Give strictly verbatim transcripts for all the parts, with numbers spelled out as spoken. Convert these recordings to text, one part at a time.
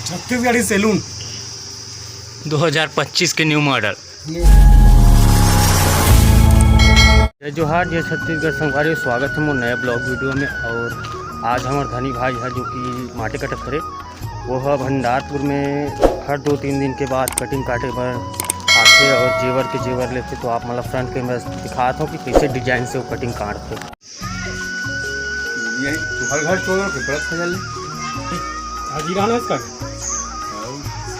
Chhattisgarhi saloon. दो हज़ार पच्चीस के न्यू मॉडल। जय जोहार, जय छत्तीसगढ़ संगवारी, स्वागत हे मोर नया ब्लॉग वीडियो में। और आज हमर धनी भाई हे, जो कि माटी कटत हरे, वो ह भंडारपुर में हर दो तीन दिन के बाद कटिंग काटे बर आथे और जेवर के जेवर लेथे। तो आप मन ला फ्रंट कैमरा से दिखात हों कि कैसे डिजाइन से वो कटिंग काटथे। यही तुहर घर छोड़ के बड़ा खा ले। हाजिर आना इसका।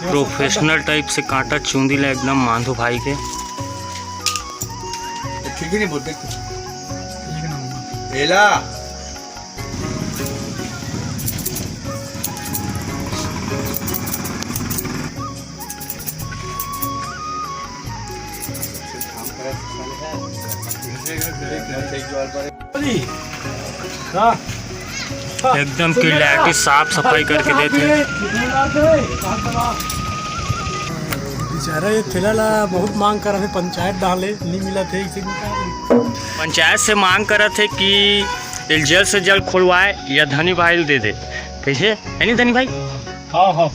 प्रोफेशनल टाइप से काटा चूंदी ला एकदम मांधू भाई के। ठीक ही नहीं बोलते। ठीक है ना। एला। एकदम क्लियरिटी, साफ सफाई करके देथे। बेचारा ये ठेला ला बहुत मांग करत हे, पंचायत डाले नहीं मिलत हे, इसे पंचायत से मांग करत हे कि एल जल्द से जल्द खोलवाए या धनी भाई ल दे दे। कैसे है नहीं धनी भाई? हाँ, हाँ।